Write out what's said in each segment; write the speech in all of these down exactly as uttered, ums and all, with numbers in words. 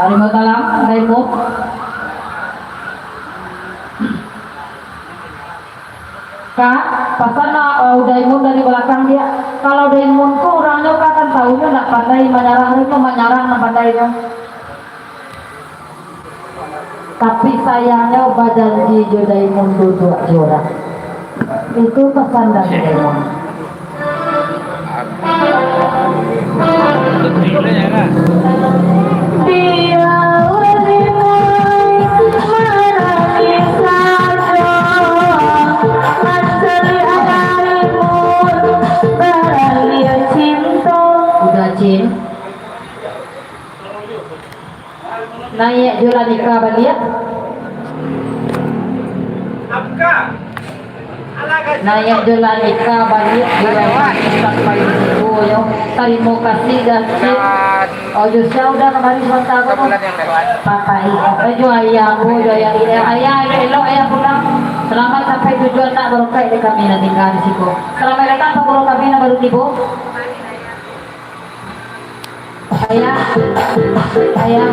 Waalaikumsalam, Daimun. Kak, pasan, uh, Daimun dari balakang dia. Kalau Daimun tu urangnyo, Kak, kan tahu nyo ndak pandai manyarang, itu manyarang nan pandai nyo. Tapi sayangnyo bajanji jo Daimun duduak jo urang. Itu pasan dari Daimun. Udah, Cin. Naiak jo lah nikah baliak. Naiak jo lah nikah baliak, jo lah sampai di situ, yo. Tarimo kasih dah, Cik. Oh, jo sia udah kamari sabanta ko. Papai. Eh, jo ayah ko, jo ayah, ayah, ayah, elok ayah pulang. Selamat sampai tujuan nak, barokai dek kami nan tingga di siko. Selamat datang, Pak Guru kami nan baru tibo. Ayah, ayah.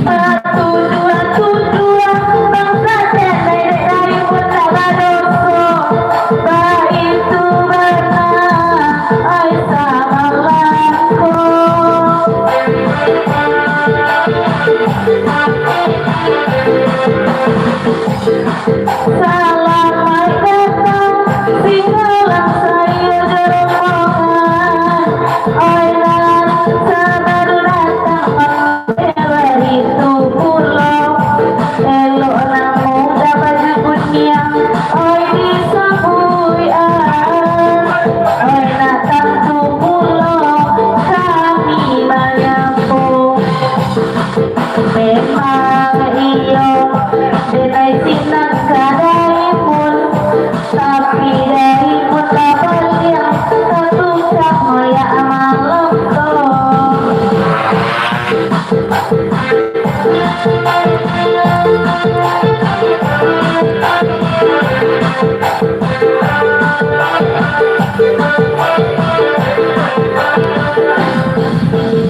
Batujuah-tujuah bangsa cek nenek dari pun tak badoso. Baitu bana ai samalam ko. Salamaik datang, singgalang saiyo jo rombongan. Oi nan sabaru datang, baitu pulo, elok namo dah baju kuniang. Oi disambuik an, oi nak tantu pulo kami manyapo. Memang iyo, denai sinan ka Daimun, tapi Daimun lah baliak, ka tukang mayak malam ko.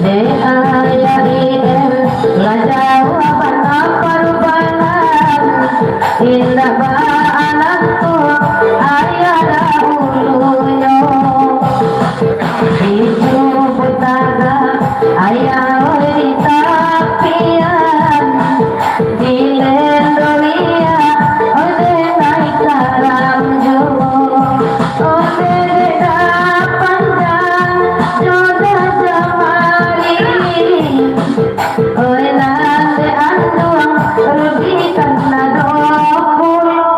Dek ayah I M, lah jauah bana parubahan, indak baanak tu ayah dahulunyo. Ijo batagak ayah oi di tapian, di lendo liak, oi denai karam juo. Onde dek dah panjang, jo dah jamari. Oi nan dek anduang, rugi kan ado pulo.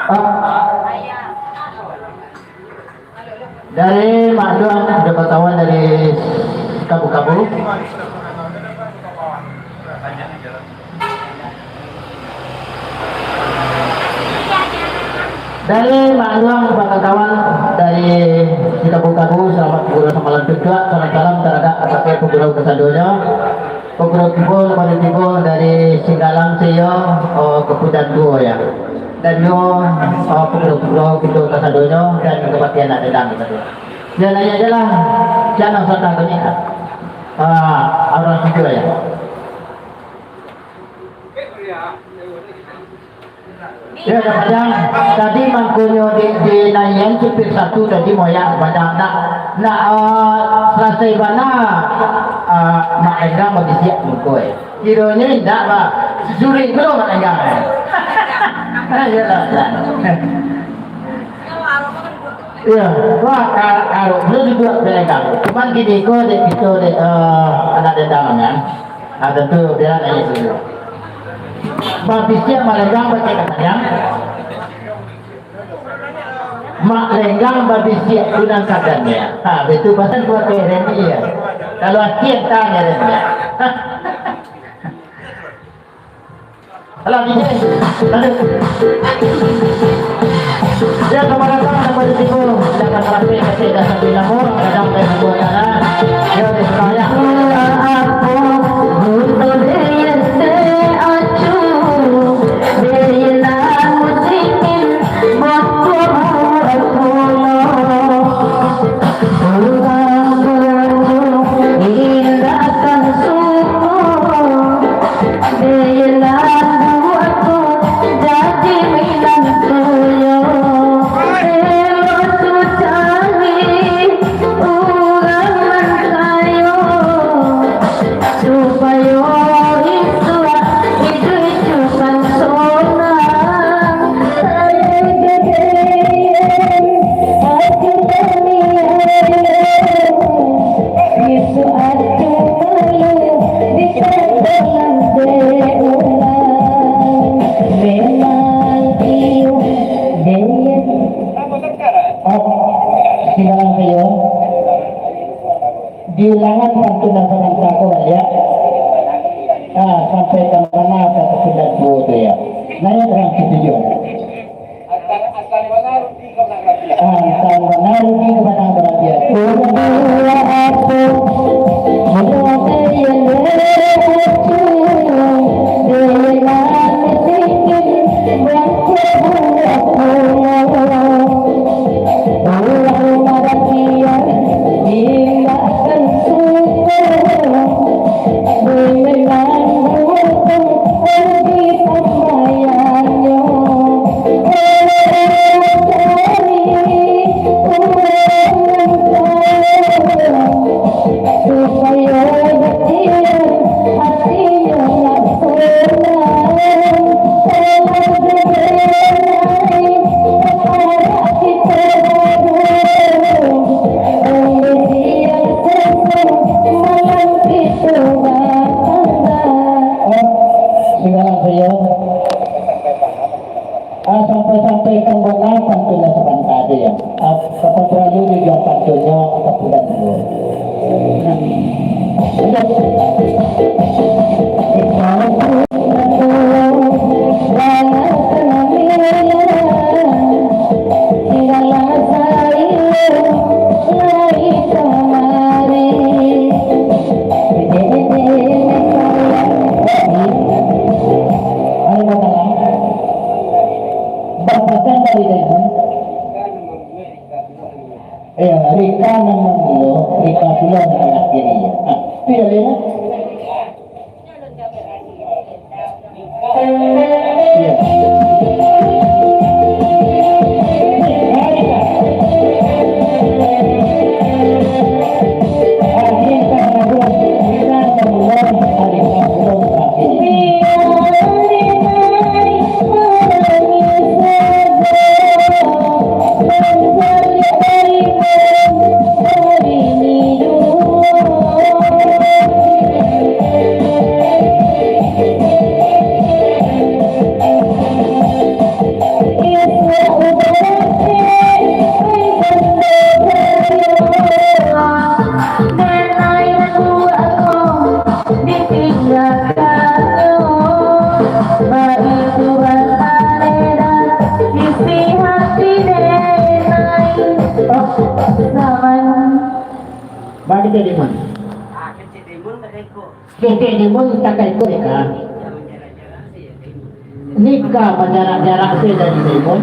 Ah. Dari Mak Duang, sudah katawan dari Kabu-Kabu. Dari Mak Duang, kawan-kawan dari di Kabu-Kabu, selamat bergurau samalam tujuak, salam-salam taradak apak pagurau kasadonyo. Pagurau tibo, pagurau tibo dari Singgalang saiyo, oh, Kapudan duo ya. Dan yo, oh, pagurau-pagurau kito kasadonyo dan kabaktian nan datang kasadonyo. Yo, naiak ajo lah, jan santa ko ni. Ah, urang tujuak ya. Yo, dah padang. Tadi mangkonyo di, di naiak supir satu tadi moyak padang. Nak, nak, eh, salasai bana, eh, Mak Endang babisiak mangko, eh. Kironyo indak, bah. Suriang pulo Mak Endang, eh. Eh, iyolah. Iyo, wah, ka-, karok pulo dibuek Mak Endang. Cuman kini ko dek kito, dek, eh, anak dendang, kan. Ah, tantu, biar naiak dulu. Babisiak Mak Lenggang, baca katanya. Mak Lenggang babisiak tunang kadannyo. Ha, betul pasal buat Reni ya. Kalau ati entah Reni ya. Alah, D J, lanjut. Yo, selamat datang, selamat tibo. Silakan rapek, kecek, dan sambil lamo, kadang kayak buat tanah. Yo, di sebelah ya. Apo, buto D N C acu, D N A musingin, boko apo lo. Urang banyu, Bana ka kasundan tuo tu, ya. Naiak urang katujuah. Antang, antang bana rugi ka manang baratiak. Ah, antang bana rugi ka manang baratiak. Segala sayo, ah, sampai-sampai kan buat apa tu lah sabanta aja, ya. Ah, kata terlalu di dalam pantunyo, kata bulan dulu. Bapasan dari Daimon. Eh, rika nan mamulo, rika pulo nan mangakhiri. Ah, tu ya, Lin? Iya. Bagi jadi mana? Ketek Daimon takai ko nikah. Nikah bajarak-jarak se dari Daimon.